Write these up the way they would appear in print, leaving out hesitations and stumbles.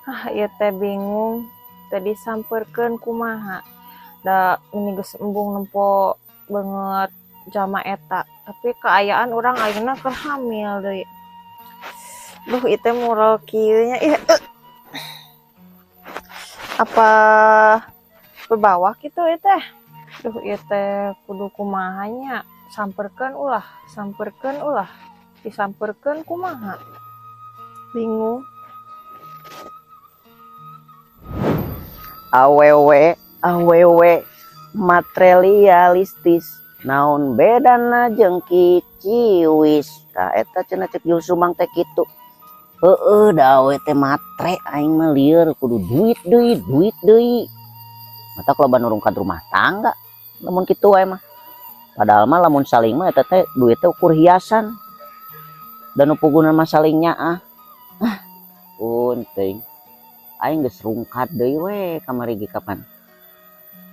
Ah, ieu teh bingung. Teu disampeurkeun kumaha. Da meni geus embung nempo beungeut jalma eta. Tapi kaayaan urang ayeuna keur hamil deui. Duh, ieu teh mural kieu nya. Ih, Apa bebawa kitu ieu teh? Duh, ieu teh kudu kumaha nya? Sampeurkeun ulah, sampeurkeun ulah. Disampeurkeun kumaha? Bingung. Awewe awewe materialistis, naon bedana jeung kiciwis. Tah eta cenah cek Jul Sumang teh kitu. Heueuh, da awewe teh matre, aing mah lieur kudu duit deui, duit deui. Matak loba nu rungkad rumah tangga lamun kitu wae mah. Padahal mah lamun saling mah eta teh duit teh ukur hiasan. Dan nu puguna mah saling nyaah. Ah, unting. Aing geus rungkad deui we kamari ge kapan.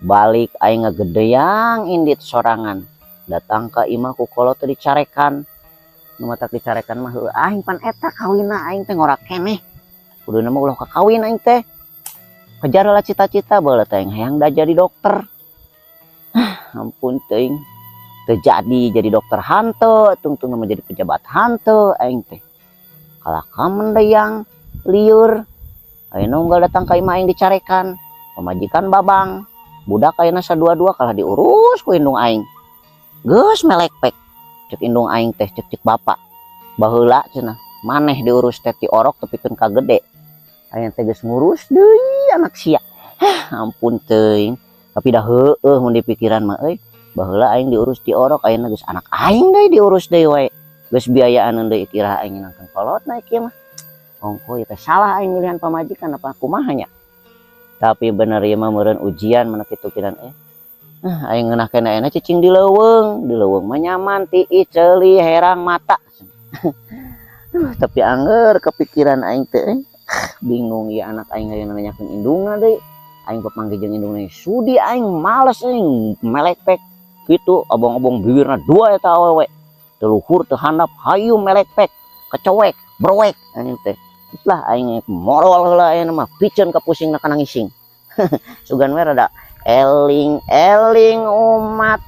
Balik aing ngagedeyang indit sorangan. Datang ka imah ku kolot teh dicarekan. Nu matak dicarekan mah heueuh aing pan eta kawinna aing teh ngora keneh. Kuduna mah ulah kakawin aing teh. Kejar lah cita-cita baheula teh aing hayang da jadi dokter. Ah, ampun teuing. Teu jadi jadi dokter hanteu, tungtungna mah jadi pejabat hanteu aing teh. Kalaka mendeyang lieur. Ayeuna unggal datang ka imah aing dicarekan, pamajikan babang, budak ayeuna sadua-dua kalah diurus ku indung aing. Geus melekpek cek indung aing teh, cek cek bapak. Baheula cenah maneh diurus teh ti orok tepikeun ka gede. Ayeuna teh geus ngurus deui anak sia. Hah, ampun teuing. Tapi dah heueuh mun dipikiran mah euy. Baheula aing diurus ti orok, ayeuna geus anak aing deui diurus deui wae. Geus biayaan deui kira aing nangkeun kolotna ieu mah. Ongko ieu teh salah aing milihan pamajikan apa kumaha nya. Tapi bener ieu mah meureun ujian mana kitu kiran. Ah, aing ngeunah keneh ayeuna cicing di leuweung mah nyaman tiis ceuli herang mata. Tapi angger kepikiran aing teh. Bingung ieu anak aing ayeuna nanyakeun indungna deui. Aing papanggih jeung indungna sudi aing males aing melekpek kitu abong-abong bibirna dua eta awewe. Teu luhur teu handap hayu melekpek kecowek browek anjing teh. Lah aing morol heula ayeuna mah piceun ka pusingna kana ngising. Sugan we rada eling-eling umat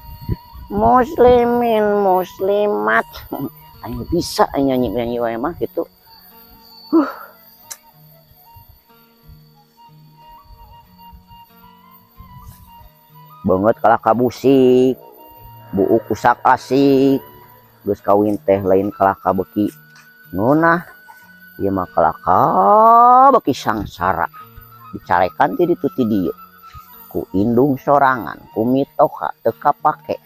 muslimin muslimat. Aing bisa aing nyanyi-nyanyi wae mah kitu. Huh. Beungeut kalah kabusik, buuk kusak asik. Geus kawin teh lain kalah kabeuki ngeunah. Ieu mah kalah kabeuki sangsara. Dicarekan ti ditu ti dieu. Ku indung sorangan, ku mitoha teu kapake.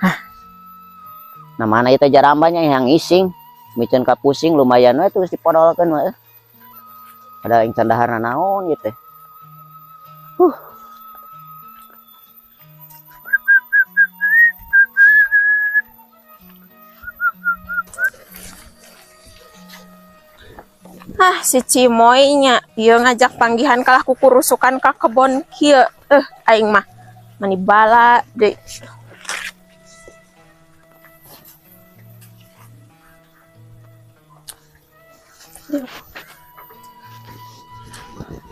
Hah. Nah mana ieu teh jarambanya yang ngising, miceun ka pusing lumayan we terus dipodolkeun mah. Ada yang candaharna naon ieu teh. Huh. Ah, si Cimoy nya ieu ngajak panggihan kalah kukurusukan ka kebon kieu. Aing mah mani bala deui.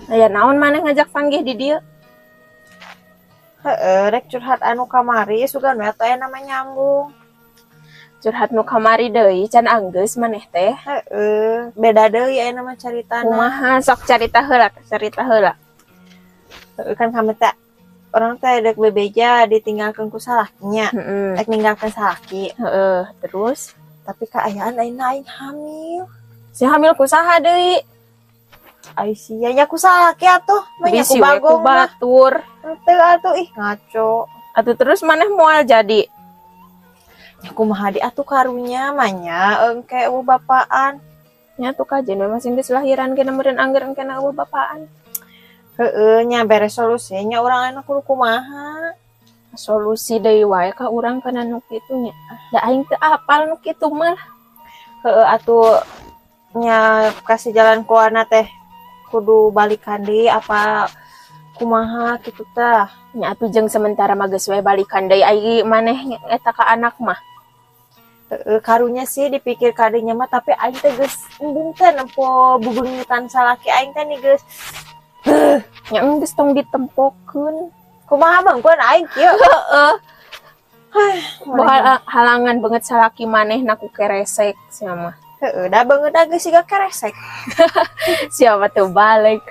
Aya naon maneh ngajak panggih di dieu? Heeh, rek curhat anu kamari sugan we atuh aya nama nyambung. Curhat nu kamari deui can anggeus maneh teh. Heeh, beda deui aya nama caritana. Kumaha sok carita heula, carita heula. Heeh, kan kami teh orang teh dek bebeja ditinggalkeun ku salakinya. Heeh. Rek ninggalkeun salaki. Heeh, terus tapi kaayaan ayeuna aing hamil. Si hamil ku saha deui? Ai sia nya ku salaki atuh, mah nya ku Bisi we ku bagong mah. batur. Henteu atuh ih ngaco. Atuh terus maneh moal jadi. Ya kumaha di atuh karunya mah nya engke eueuh bapaan. Nya atuh kajen we masih geus lahiran ge meureun angger engke na eueuh bapaan. Heeh, nya beres solusi nya urang anu kudu kumaha. Solusi deui wae ka urang kana nu kitu nya. Da aing teu apal nu kitu mah. Heeh atuh nya kasih jalan keluarna teh kudu balikan deui apa kumaha kitu tah. Nya atuh jeung sementara mah geus we balikan deui ai maneh eta ka anak mah. Heeh, karunya sih dipikir kadinya mah, tapi aing teh geus embung teh nempo bubeungitan salaki aing teh nih geus. Nya geus tong ditempokeun. Kumaha bangkuan aing kieu? Heeh. Halangan banget salaki manehna ku keresek sia mah. Heeh, da beungeut geus siga keresek. Siapa tuh balik.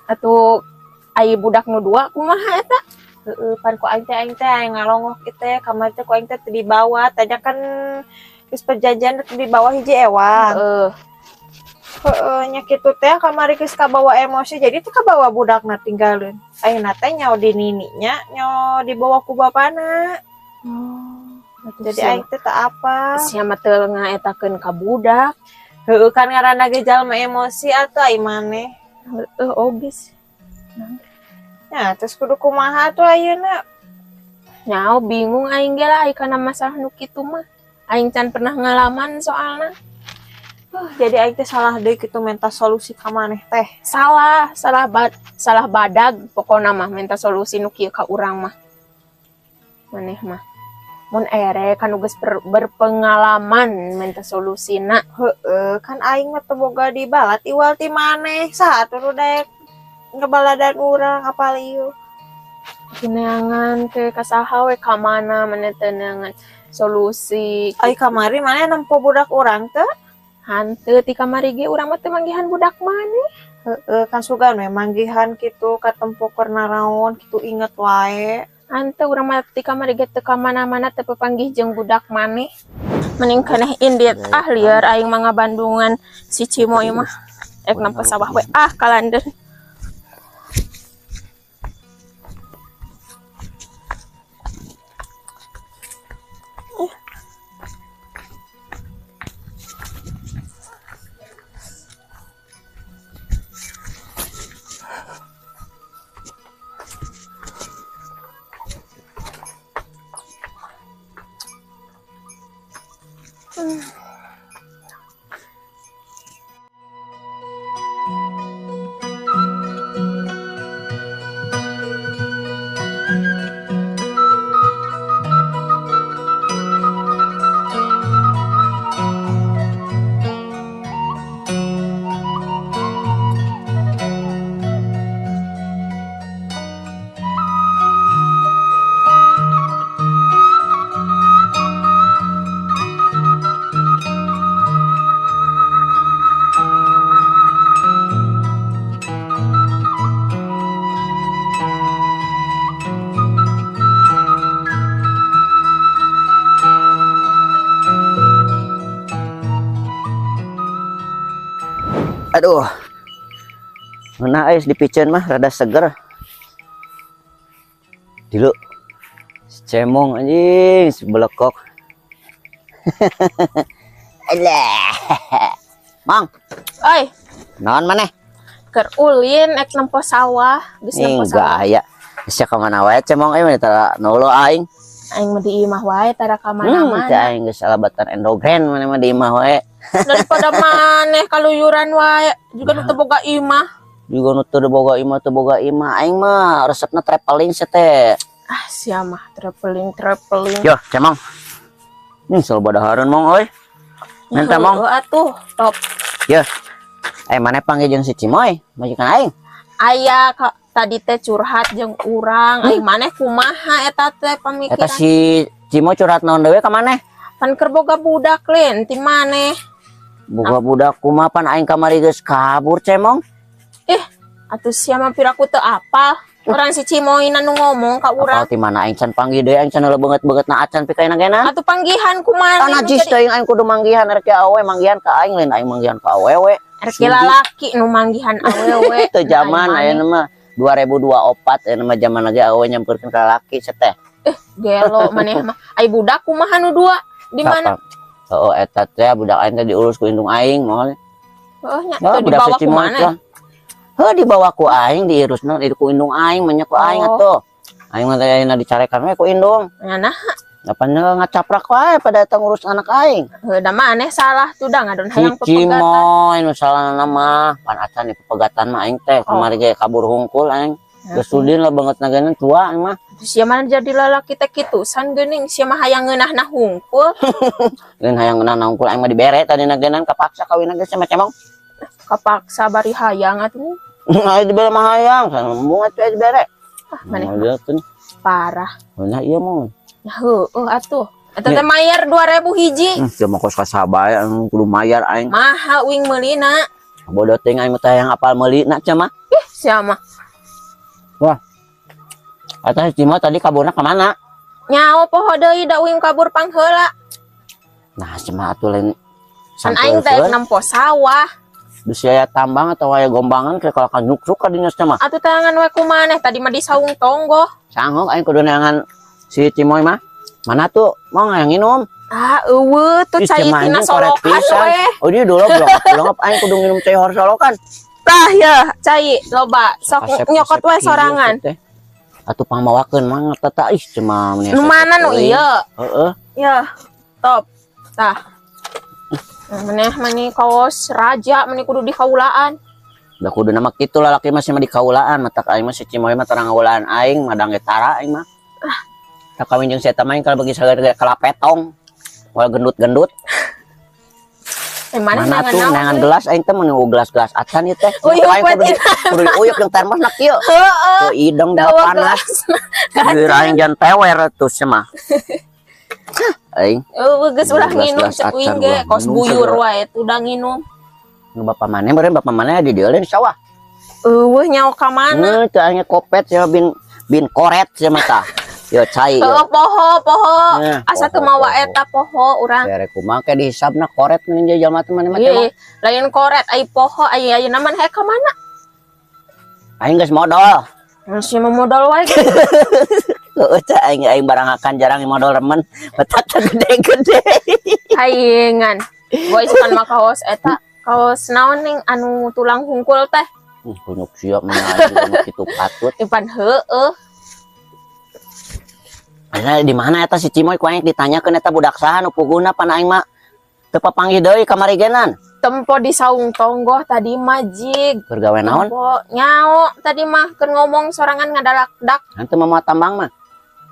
Atuh ai budak nu dua kumaha eta? Heeh, pan ku aing teh aing ngalongok ieu teh kamari teh ku aing teh teu dibawa, tanya kan geus perjanjian rek dibawa hiji ewang. Heeh. Heeh, nya kitu teh kamari geus kabawa emosi, jadi teh kabawa budakna tinggalin. Ayeuna teh nyaho di nininya, nyaho dibawa ku bapana. Oh, jadi aing teh teu apa. Sia mah teu ngaetakeun ka budak. Heeh, kan ngaranna ge jalma emosi atuh ai maneh. Heeh, oge sih. Ya, terus kudu kumaha tuh ayeuna? Nyaho bingung aing ge lah ai kana masalah nu kitu mah. Aing can pernah ngalaman soalna. Jadi aing teh salah deui kitu minta solusi ka maneh teh. Salah, salah badag pokona mah minta solusi nu kieu ka urang mah. Maneh mah. Mun ere kan geus berpengalaman minta solusina. Heeh, kan aing mah teu boga dibalat iwal ti maneh. Saha atuh nu daek ngebaladan urang apal ieu. Neangan ke kasaha we ka mana maneh teh neangan solusi. Ai kamari maneh nempo budak urang teh? Hanteu ti kamari ge urang mah teu manggihan budak maneh. Heeh, kan sugan we manggihan kitu katempo keur naraon kitu inget wae. Hanteu urang mah ti kamari ge teu ka mana-mana teu papanggih jeung budak maneh. Mending keneh indit ah lieur aing mah ngabandungan si Cimoy mah. Ek nempo sawah we ah kalandeun. Aduh. Nah, ais dipiceun mah rada seger. Dilu. Cemong anjing, sebelekok. Alah. Mang. Oi. Naon maneh? Keur ulin ek nempo sawah, geus nempo sawah. Gaya. Geus ka mana wae cemong euy tara nolo aing. Aing mah di imah wae tara ka mana-mana. Teh aing geus alabatan endogen maneh mah di imah wae. Daripada maneh kaluyuran wae, juga nu teu boga imah. Juga nu teu boga imah, teu boga imah. Aing mah resepna traveling sia teh. Ah, sia mah traveling, traveling. Yo, cemong. Selalu badahareun mong euy. Minta mong. Heueuh atuh, top. Yo. Maneh panggil jeung si Cimoy, majikan aing. Aya ka, tadi teh curhat jeung urang. Ai maneh kumaha eta teh pamikiran? Eta si Cimoy curhat naon deui ka maneh? Pan keur boga budak lin ti maneh. Boga budak kumaha pan aing kamari geus kabur cemong. Atuh sia mah piraku teu apal. Urang si Cimoy nu ngomong ka urang. Apal ti mana aing can panggih deui, aing can leungeut-beungeut na acan pikaina gena. Atuh panggihan kumaha? Tanah najis teuing aing kudu manggihan rek awe manggihan ka aing lain aing manggihan ka awewe. Rek lalaki nu manggihan awewe. Teu zaman ayeuna mah 2024 ayeuna mah zaman lagi awewe nyamperkeun ka lalaki seteh. Gelo maneh mah. Ai budak kumaha nu dua? Di mana? Heeh, eta teh budak aing teh diurus ku indung aing moal. Heeh nya, Nah, teu budak dibawa si Cimoy ku mana? teh. Heuh dibawa ku aing diurusna ku indung aing mah ku aing atuh. Aing mah teh ayeuna dicarekan we ku indung. Nya naha? Apa ngacaprak wae pada datang ngurus anak aing. Heuh, da maneh salah tuh da ngadon hayang Si pepegatan. Cimoy nu salahna mah pan acan di pepegatan mah aing teh kamari ge kabur hungkul aing. Geus sudin lah banget naganan tua aing mah. Sia mana jadi lalaki teh kitu san geuning sia mah hayang ngeunahna hungkul. Lain hayang ngeunahna hungkul aing mah dibere tadi naganan kapaksa kawin geus sama Cemong. Kapaksa bari hayang atuh. Aing dibere mah hayang, embung atuh dibere. Ah, maneh parah. Nah iya mah. Ya heueuh atuh. Eta teh mayar 2000 hiji. Sia mah kos kasabay anu kudu mayar aing. Mahal uing meulina. Bodoh teuing aing mah teh hayang apal meulina sia mah. Ih, sia mah. Wah. Eta si Cimoy tadi kaburna ka mana? Nyaho poho deui da uing kabur pangheula. Nah, si mah atuh lain Kan aing teh nempo sawah. Bisi aya tambang atau aya gombangan ke kalau kan nyuksuk ka dinya mah. Atuh tangan we kumaneh tadi mah di saung tonggo. Sanggup aing kudu neangan si Cimoy mah. Mana tuh mau hayang nginum? Ah, eueuh tuh cai tina solokan we. Oh, dia dulu blok aing kudu nginum cai hor solokan. Tah ya, cai loba sok nyokot we sorangan. Atuh pangmawakeun mah tata ih cuma nu mana nu ieu? Heeh. Ya, top. Tah. Maneh mani kaos raja mani kudu dikaulaan. Da kudu nama kitu lalaki mah mah dikaulaan, matak aing mah si Cimoy mah tarang ngaulaan aing, madang ge tara aing mah. Ah. Tak kawin jeung si eta mah kalau bagi sagede kalapetong. Moal gendut-gendut. Mana tuh neangan gelas aing teh mun gelas-gelas acan ieu teh. Uyuk aing kudu diuyuk jeung termos na kieu. Heeh. Teu ideng da panas. Bieu aing jan tewer atuh sia mah. Aing. Eueuh geus ulah nginum cek uing ge kos buyur wae udah nginum. Nu bapa maneh meureun bapa maneh di dieu lain sawah. Eueuh nyaho ka mana? Heuh teu aing kopet sia bin koret sia mah tah. Yo cai yo. Poho poho. Asa teu mawa eta poho urang. Bere kumaha ke dihisabna koret mending jadi jalma teh maneh mah teh. Lain koret ai poho ai ayeuna mah ka mana? Aing geus modal. Masih mau modal wae. Heueuh teh aing aing barang akan jarang modal remen. Betat gede-gede. Aingan. Boy sukan mah kaos eta kaos naon ning anu tulang hungkul teh. Kunyuk siap mah aing kitu patut. Ipan heueuh. Nah, di mana eta si Cimoy ku aing ditanyakeun eta budak saha nu puguna pan aing mah teu papanggih deui kamari genan. Tempo di saung tonggoh tadi mah jig. Keur gawe naon? Tempo nyao tadi mah keur ngomong sorangan ngadalak-dak. Henteu mawa tambang mah.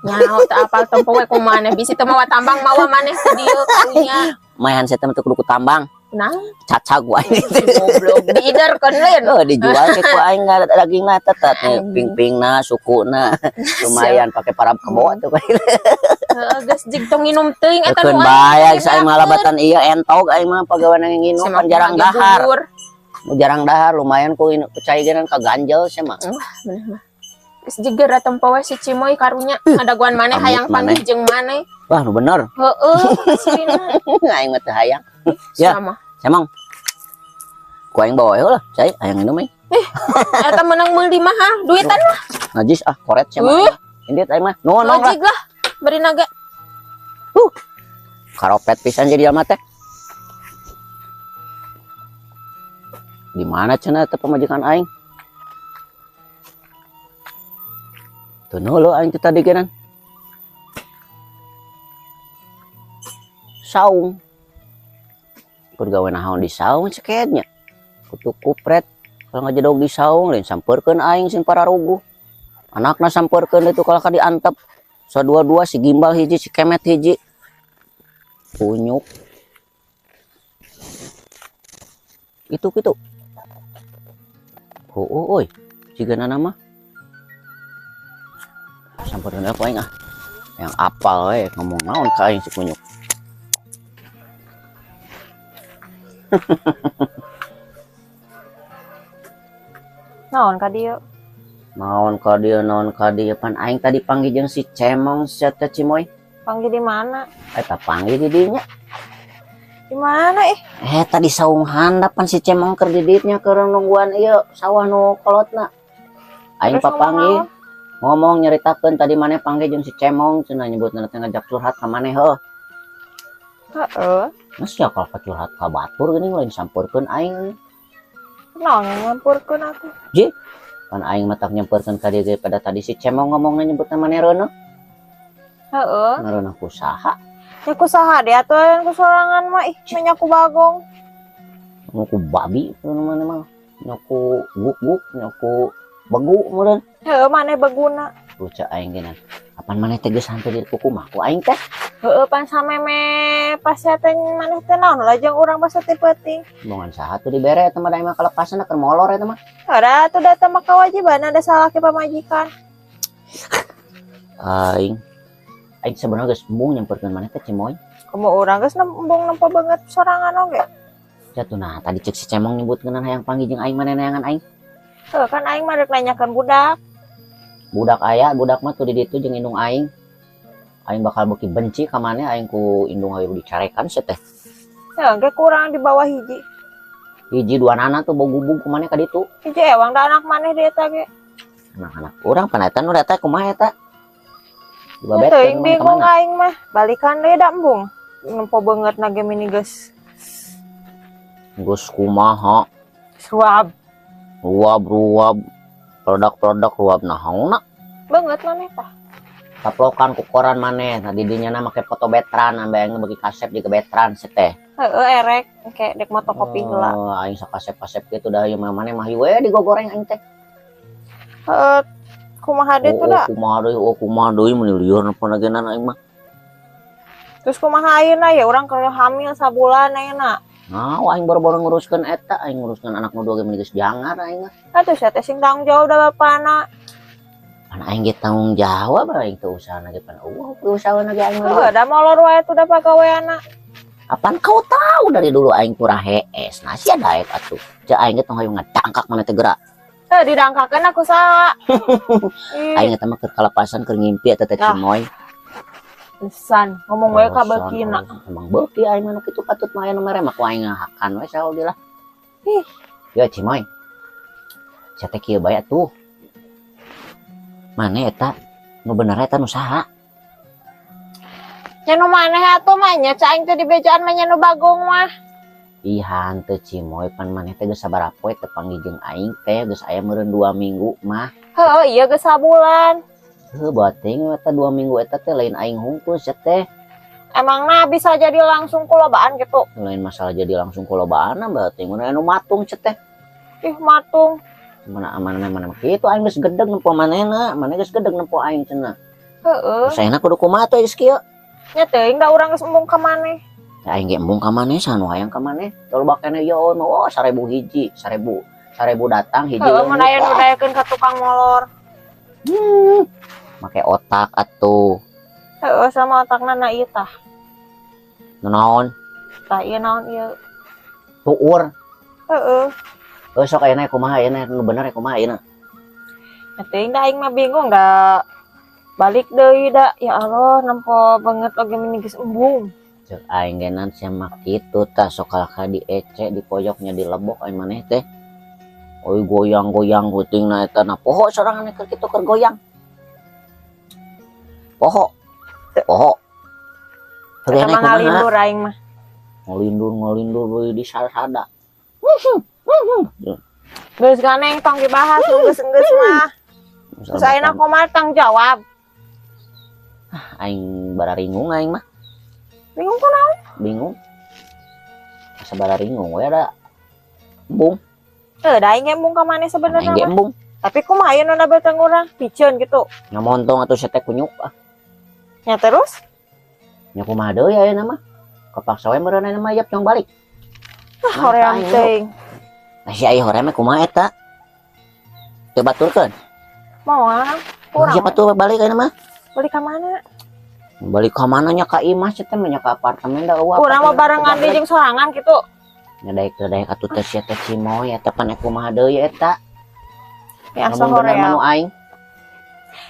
Nyao teu apal tempo we kumaha bisi teu mawa tambang mawa maneh ku dieu karunya. Maehan saya teh kudu ku tambang. Nah, cacag ku aing. Goblok diiderkeun lain. Oh, dijual ke ku aing dagingna tetep ping-pingna, sukuna. Lumayan pakai parab kebo atuh. Heeh, geus jig tong nginum teuing eta nu aing. Bae aing malabatan ieu entog aing mah pagawean nginum kan jarang dahar. Nu jarang dahar lumayan ku cai geuna kaganjel sia mah. Bener mah. Geus jig geura tempo we si Cimoy karunya ngadaguan maneh hayang panggih jeung maneh. Wah, nu bener. Heeh, aslina. Aing mah teu hayang. Ya. Sama. Emang ku aing bawa heula, cai hayang minum aing. Eta menang meuli mahal, duitan lah. Najis ah koret sia mah. Indit aing mah. Nuhun lah. Lah, beri naga. Karopet pisan jadi jalma teh. Di mana cenah eta pamajikan aing? Teu nulu aing teh tadi geunang. Saung. Keur gawe naon di saung ceketnya. Kutu kupret kalau ngajedog di saung lain sampeurkeun aing sing pararuguh. Anakna sampeurkeun itu kalau ka diantep. Sadua-dua si gimbal hiji si kemet hiji. Punyuk. Itu kitu. Oh, oi. Jigana nama. Sampeurkeun aku aing ah. Yang apal we ngomong naon ka aing si kunyuk. Naon ka dieu? Naon ka dieu, naon ka dieu pan aing tadi panggih jeung si Cemong sia teh Cimoy. Panggih di mana? Eta panggih di dinya. Di mana ih? Tadi saung handap pan si Cemong keur di dinya keur nungguan ieu sawah nu kolotna. Aing papanggih ngomong nyaritakeun tadi maneh panggih jeung si Cemong cenah nyebutna teh ngajak curhat ka maneh heuh. Heeh. Mas ya kalau curhat ka batur geuning lain sampeurkeun aing. Naon nyampurkeun atuh? Ji, pan aing mah tak nyampeurkeun ka dieu ge pada tadi si Cemong ngomongna nyebutna maneh reuneuh. Heeh. Ngareuneuh ku saha? Ya ku saha deui atuh lain ku sorangan mah ih nya ku bagong. Nya ku babi maneh mah. Nya ku guk-guk, nya ku Begu meureun. Heueuh, maneh beguna. Lucu aing geunan. Kapan maneh teh geus hanteu di kumaha ku aing teh? Heueuh, pan sameme pas teh maneh teh naon lah jeung urang basa teh peuting. Omongan saha tuh dibere eta mah, da aing mah kalepasan keur molor eta mah. Ada tuh data mah kewajiban ada salaki pamajikan. Aing aing sebenarnya geus embung nyamperkeun maneh teh, Cimoy. Kamu urang geus embung nempo beungeut sorangan oge. Jatuh, nah tadi cek si Cemong nyebutkeun hayang panggih jeung aing, maneh neangan aing. Heuh, kan aing mah rek nanyakeun budak. Budak aya, budak mah tuh di ditu jeung indung aing. Aing bakal beuki benci ka maneh aing ku indung hayu dicarekan sia teh. Heuh, ge kurang di bawah hiji. Hiji dua nana tuh bogubug ku maneh ka ditu. Hiji ewang da anak maneh di eta ge. Anak-anak urang pan eta nu eta kumaha eta? Ya Dibabetkeun teuing maneh bingung ka mana? Aing mah. Balikan deui da embung. Nempo beungeut na ge mini geus Geus kumaha? Suab. Ruab ruab produk-produk ruab nahaonna? Beungeut maneh tah. Taplokan ku koran maneh, nah di dinya na make foto betran, ambe aing beuki kasep juga betran si teh. Heeh, erek engke dek motokopi heula. Oh, aing sakasep-kasep kitu dah ieu mah maneh mah we digogoreng aing teh. Heeh, kumaha deui tuh Oh, da? Kumaha deui, oh kumaha deui, meuni lieur panagenan aing mah. Terus kumaha ayeuna ya urang keur hamil sabulan ayeuna? Nah, aing boro-boro nguruskeun eta, aing nguruskeun anak nu dua ge meni geus jangar aing mah. Atuh sia teh sing tanggung jawab da bapana. Pan aing ge tanggung jawab, aing teh usahana ge pan eueuh usahana ge aing mah. Heuh, da molor wae tuh da pagaweanna. Apaan kau tahu dari dulu aing kurang hees. Nah sia daek atuh. Cek aing ge tong hayu ngadangkak maneh teh geura. Heuh, didangkakeun aku saha? Ih, Aing eta mah keur kalepasan keur ngimpi eta teh, Ah. Cimoy. Lesan, ngomong wae ka Alasan, beukina. alasan. Emang beuki aing mah nu kitu patut mah aya nu mere mah ku aing ngahakan we saha lah. Ih. Ya Cimoy. Sia teh kieu bae atuh. Maneh eta nu bener eta nu saha? Nya nu maneh atuh mah nya cak aing teh dibejaan mah nya nu bagong mah. Ih hanteu, Cimoy, pan maneh teh geus sabaraha poe teu panggih jeung aing teh, geus aya meureun 2 minggu mah. Heuh, ieu geus sabulan. Heuh, bating eta 2 minggu eta teh lain aing hungkul sia teh. Emangna bisa jadi langsung kulobaan gitu? Lain masalah jadi langsung kulobaan bating mun anu matung sia teh. Ih, matung. Mana mana mana kitu aing geus gedeg nempo manehna, maneh geus gedeg nempo aing cenah. Heeh. Terus ayeuna kudu kumaha tuh geus kieu? Nya teuing da urang geus embung ka maneh. Ya aing ge embung ka maneh, saha nu hayang ka maneh? Loba keneh ieu mah oh 1000 hiji, 1000. 1000 datang hiji. Heeh, mun aya nu daekeun ka tukang molor. Make otak atuh. Heeh, sama otakna na ieu tah. Nu naon? Tah ieu naon ieu? Tuur. Heeh. Heuh, sok ayeuna kumaha ayeuna nu bener kumaha ayeuna? Nya teuing da aing mah bingung da. Balik deui da. Ya Allah, nempo beungeut oge meni geus embung. Cek aing ge nan sia mah kitu tah, sok kalahka diece dipoyoknya dilebok aing maneh teh. Oi goyang-goyang hutingna eta na poho sorangan keur kitu keur goyang. Poho. Poho. Eta mah ngalindur aing mah. Ngalindur ngalindur we di sada. Geus ganeng tong dibahas nu geus-geus mah. Terus ayeuna kumaha tanggung jawab? Aing bararingung aing mah. Bingung kunaon? Bingung. Asa bararingung we da. Embung. Heuh, da aing embung ka maneh sebenarnya Aing ge mah. embung. Tapi kumaha ieu nu beteng urang? Piceun gitu. Ngamontong atuh sia teh kunyuk ah. Nya terus? Nya kumaha deui ayeuna mah? Kepaksa we meureun ayeuna mah yap jong balik. Ah, hoream teuing. Nah si aya hoream mah kumaha eta? Teu baturkeun. Moal. Kurang. Siapa tuh balik ayeuna mah? Balik ka mana? Balik ka mana nya ka imah sia teh mah nya ka apartemen da eueuh. Urang mah barengan deui jeung sorangan gitu. Nya daek teu daek atuh teh sia teh Cimoy eta pan kumaha deui eta? Ya asa Lamun bener mah nu hoream. aing.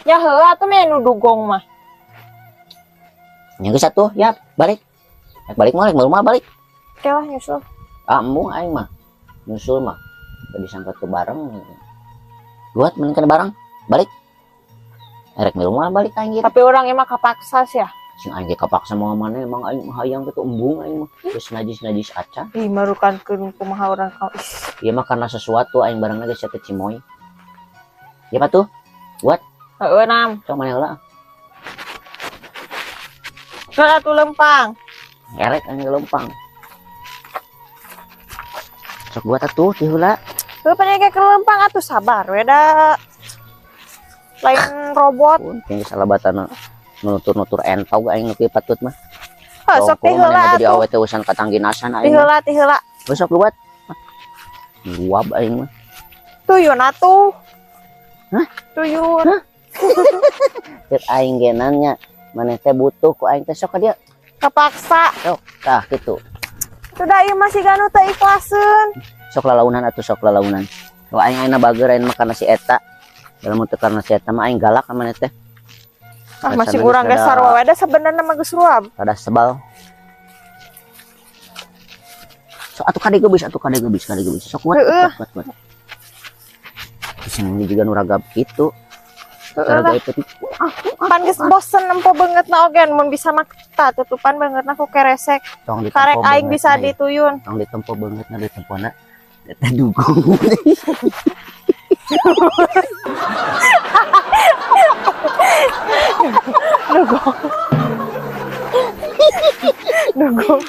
Ya heuh atuh mah nu dugong mah. Nya geus atuh, yap, balik. Rek balik mah rek mah balik. Oke lah nyusul. Ah embung aing mah. Nyusul mah. Teu disangka teu bareng. Buat mending kana bareng, balik. Erek milu mah balik aing gitu. Tapi urang emang kapaksa sih ya. Sing aing ge kapaksa moal maneh emang aing mah hayang kitu embung aing mah. Geus najis-najis acan. Ih, marukankeun kumaha urang ka. Ieu mah karena sesuatu aing bareng ge sia teh Cimoy. Ya patuh. Buat. Heeh, nam. Sok maneh heula. Sok atuh lempang. Erek aing lempang. Sok buat atuh ti heula. Heuh pan ge keur lempang atuh sabar we da. Lain robot. Punting salabatana nutur-nutur entog aing nu patut mah. Heuh sok ti heula atuh. Jadi awe teh usan katangginasan aing. Ti heula ti heula. Besok buat. Nguap aing mah. Tuyun atuh. Hah? Tuyun. Hah? Cek aing ge nanya, maneh teh butuh ku aing teh sok ka dieu. Kepaksa. Sok tah kitu. Sudah ieu masih ganu teh ikhlaseun. Sok lalaunan atuh sok lalaunan. Kalau aing ayeuna bager aing mah kana si eta. Dalam teu karena si eta mah aing galak ka maneh teh. Ah masih urang ge sarua we da sebenarnya mah geus ruab. Rada sebal. Sok atuh kade geus atuh kade geus kade geus. Sok kuat kuat kuat. Seneng juga nu ragab kitu. Pan geus bosen nempo beungeutna oge mun bisa mah tah tutupan beungeutna ku keresek. Karek aing bisa dituyun. Tong ditempo beungeutna ditempona eta dugong. Dugong. Dugong.